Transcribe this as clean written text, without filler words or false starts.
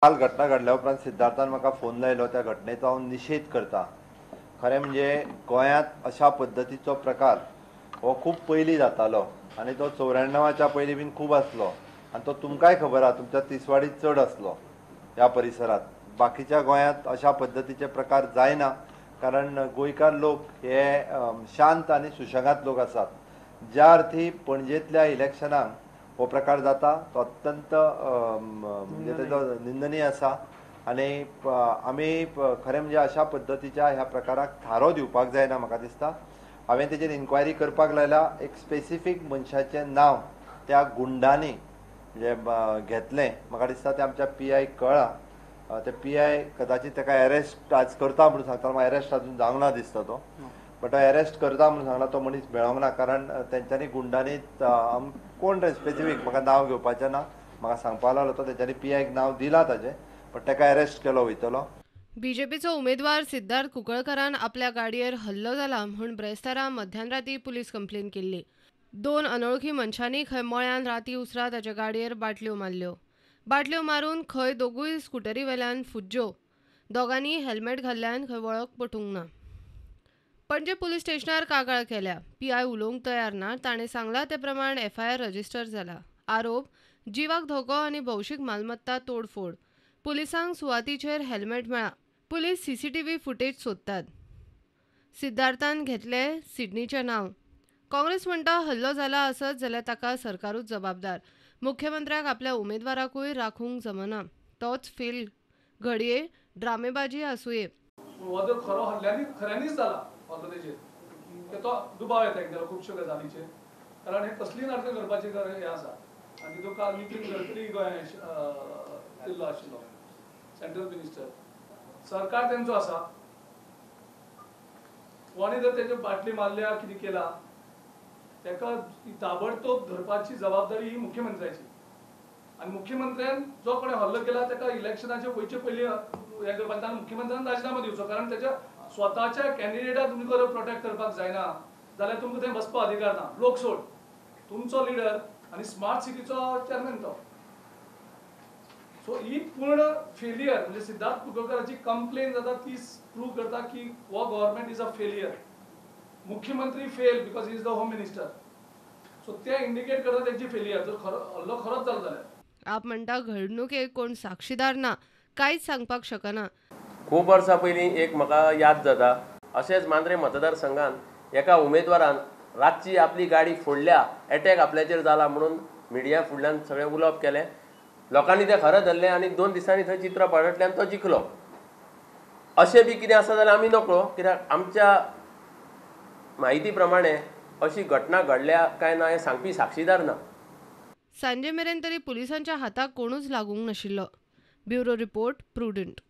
काल घटना घडल्या उपरांत सिद्धार्थान म्हाका फोन लायलो. त्या घटनेचो हांव निशेध करता. खरें म्हणजे गोंयांत अशा पद्दतीचो प्रकार हो खूब पयलीं जातालो आनी तो 94च्या पयलीं बीन खूब आसलो आनी तो तुमकांय खबर आसा, तुमच्या तिसवाडीत चड आसलो ह्या परिसरांत. बाकीच्या गोंयांत अशा पद्दतीचे प्रकार जायना, कारण गोंयकार लोक हे शांत आनी सुशेगाद लोक आसात. ज्या अर्थी पणजेंतल्या इलेक्शनाक हो प्रकार जाता तो अत्यंत म्हणजे तेजो निंदनीय आसा आनी आमी खरें म्हणजे अशा पद्दतीच्या ह्या प्रकाराक थारो दिवपाक जायना. म्हाका दिसता हांवें तेजेर इन्क्वायरी करपाक लायला. एक स्पेसिफीक मनशाचें नांव त्या गुंडांनी म्हणजे घेतलें. म्हाका दिसता तें आमच्या पी आयक कळ्ळां. ते पी I कदाचित ताका एरेस्ट आज करता म्हणून सांगता, म्हाका एरेस्ट अजून जावंक ना दिसता तो, बट एरेस्ट करता म्हणून सांगला. तो मनीस मेळोंक ना, कारण तेंच्यांनी गुंडांनी कोण रे स्पेसिफीक म्हाका नांव घेवपाचें ना, म्हाका सांगपाक लागलो तो तेंच्यांनी पी आयक नांव दिलां ताजें, बट ताका एरेस्ट केलो वयतलो. बीजेपीचो उमेदवार सिद्धार्थ कुंकळकरान आपल्या गाडयेर हल्लो जाला म्हूण ब्रेस्तारा मध्यानराती पुलीस कंप्लेन केल्ली. 2 अनोळखी मनशांनी खंय मळ्यान राती उसरां ताच्या गाडयेर बाटल्यो मारल्यो. बाटल्यो मारून खंय दोगूय स्कुटरी वेल्यान फुज्ज्यो. दोगांनी हेल्मेट घाल्ल्यान खंय वळख पटूंक ना. पणजे पुलीस स्टेशनार कागाळ केल्या. पी I उलोवंक तयार ना. ताणें सांगलां ते प्रमाण एफ I R register जाला. आरोप जिवाक धोको आनी भौशीक मालमत्ता तोडफोड. पुलिसांक सुवातीचेर हेल्मेट मेळ्ळा. पुलीस सीसीटीव्ही फुटेज सोदतात. सिद्धार्थान घेतले सिडनीचें नांव. काँग्रेस म्हणटा हल्लो जाला आसत जाल्यार ताका सरकारूच जबाबदार. मुख्यमंत्र्याक आपल्या उमेदवाराकूय राखूंक जमना. तोच फेल घडये ड्रामेबाजी आसुये. हो जर खरो हल्ल्यांनी खऱ्यांनीच जाला हल्लो तेजेर तो दुबाव येता एक खुबश्यो गजालीचेर, कारण हे कसलीय नाटकां करपाची हें आसा. आनी तितून काल नितीन गडकरी गोंय दिल्लो आशिल्लो सेंट्रल मिनिस्टर, सरकार तेंचो आसा. कोणी जर तेजे बाटली मारल्या कितें केला तेका ताबडतोब धरपाची जबाबदारी ही मुख्यमंत्र्याची. आनी मुख्यमंत्र्यान जो कोणे हल्लो केला तेका इलेक्शनाचे वयचे पयलीं हें करपाक ताणें मुख्यमंत्र्यान राजिनामो दिवचो, कारण तेच्या स्वताच्या कॅन्डिडेटाक तुमकां जर प्रोटेक्ट करपाक जायना जाल्यार तुमकां थंय बसपा अधिकार ना. लोक सोड, तुमचो लिडर आनी स्मार्ट सिटीचो चॅरमॅन तो. सो ही पूर्ण फेलियर म्हणजे सिद्धार्थ कुंकळकराची कंप्लेन जाता ती प्रूव करता की हो गव्हर्मेंट is a failure. मुख्यमंत्री fail because he is the home minister. So ते इंडिकेट करता तेंची फेलियर जर खरो हल्लो खरोच जालो जाल्यार. आप म्हणटा घडणुकेक कोण साक्षीदार ना, कांयच सांगपाक शकना. खूब वर्सां पयलीं एक म्हाका याद जाता, अशेंच मांद्रे मतदारसंघान एका उमेदवारान रातची आपली गाडी फोडल्या, एटॅक आपल्याचेर जाला म्हणून मिडिया फुडल्यान सगळें उलोवप केलें. लोकांनी तें खरें धरलें आनी 2 दिसांनी थंय चित्र पाडटलें आनी तो जिखलो. अशें बी कितें आसा जाल्यार आमी नकळो, कित्याक आमच्या म्हायती प्रमाणे अशी घटना घडल्या काय ना हें सांगपी साक्षीदार ना. सांजे मेरेन तरी पुलिसांच्या हाताक कोणूच लागूंक नाशिल्लो. Bureau report, Prudent.